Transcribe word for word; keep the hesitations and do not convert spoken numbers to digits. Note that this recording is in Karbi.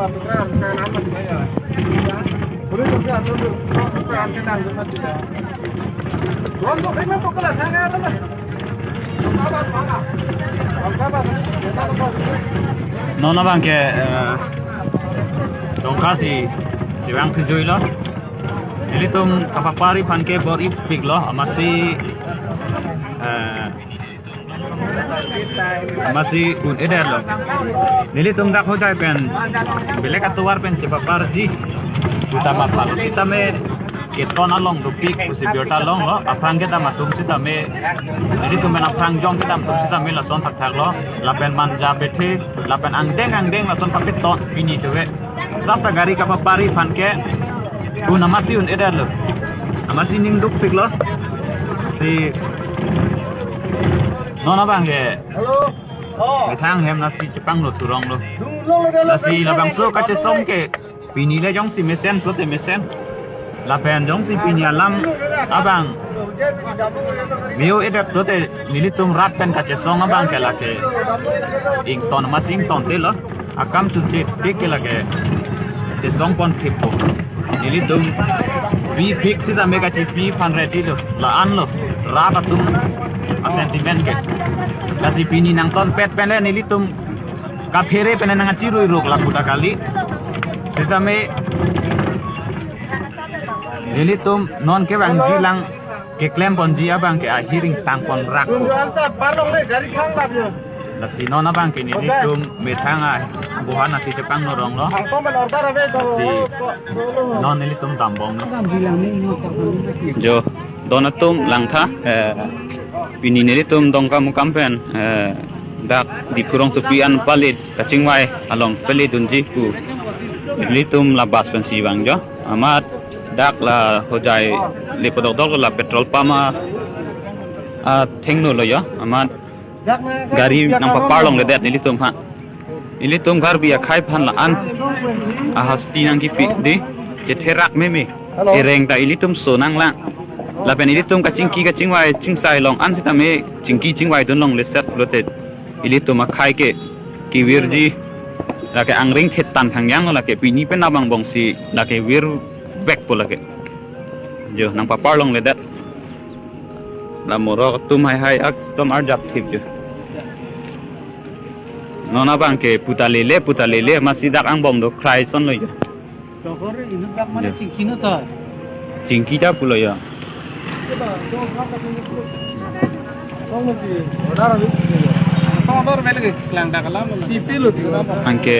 Non abang ke, eh, Dongka si, si vang thujuilo. Nelitum kapapari aphan ke bor-ipiklo, amatsi, eh, amatsi un-edetlo. Nelitum dak Hojai pen belek atovar pen chepaparji pu ta mapalo sitame keton along dopik pusi birta longlo. Aphrang kedam atum sitame, nelitum pen aphrang jong kedam atum sitame lason thakthaklo. Lapen Manja Bethe, lapen angdeng angdeng lason paketon pini tuve. Sap ta gari kapapari aphan ke un amatsi un-edetlo. Amatsi ning dopiklo. Si non abang ke. Hello. Oh. Methang hem nasi chepanglo thuronglo. Lasi labangso kachesong ke pini le jongsi mesen pulote mesen. Lapen jongsi pini alam abang me-o-edet pulote nelitum rat pen kachesong abang ke lake ington amatsi ingtontelo. Akam chunche tik ke lake chesong pon thippo. Nelitum bipik sitame kachipi aphan ready lo. La-anlo rat atum a-sentiment ke. Lasi pini nangtonpet pen le nelitum kaphere pen nangkachiruiruk lapu ta kali. Sitame nelitum non kevangji lang keklem ponji abang ke ahir ingtang pon rakpo. Lasi non abang ke nelitum methang a buhan nasi chepanglo ronglo. Si non nelitum dambomlo. Jo, don atum langtha, eh, pini nelitum Dongkamukam pen, eh, dak Diphu rongsopi an pale kachingvai along pale dunji pu nelitum la bus pensi vangjo. Amat dak la Hojai le podokdok la petrol pump a, athengno lo jo. Amat gari nangpapar longledet nelitum ha. Ilitum Karbi akhei aphan la-an ahasti nangkipi di, chetherak meme. Hello. Ereng ta ilitum so nanglang. Lapen ilitum kachingki kachingvai chingsai long an sitame chingki chingvai dun longle set pulote ilitum akhei ke kevirji, lake angring thetan thangyang lake pini pen abang bongsi lake virvekpo lake. Jo, nangpapar longledet. La morok atum haihai ekdom arjap thip jo. Non abang ke puta lele, puta lele, amatsi dak angbong do krai son lo jo. Tohor inut dak mane jo. Chingki nu to. Chingki ta pulo jo. Tong lor bel ke klang dak alam lo. Pipi lo. Anke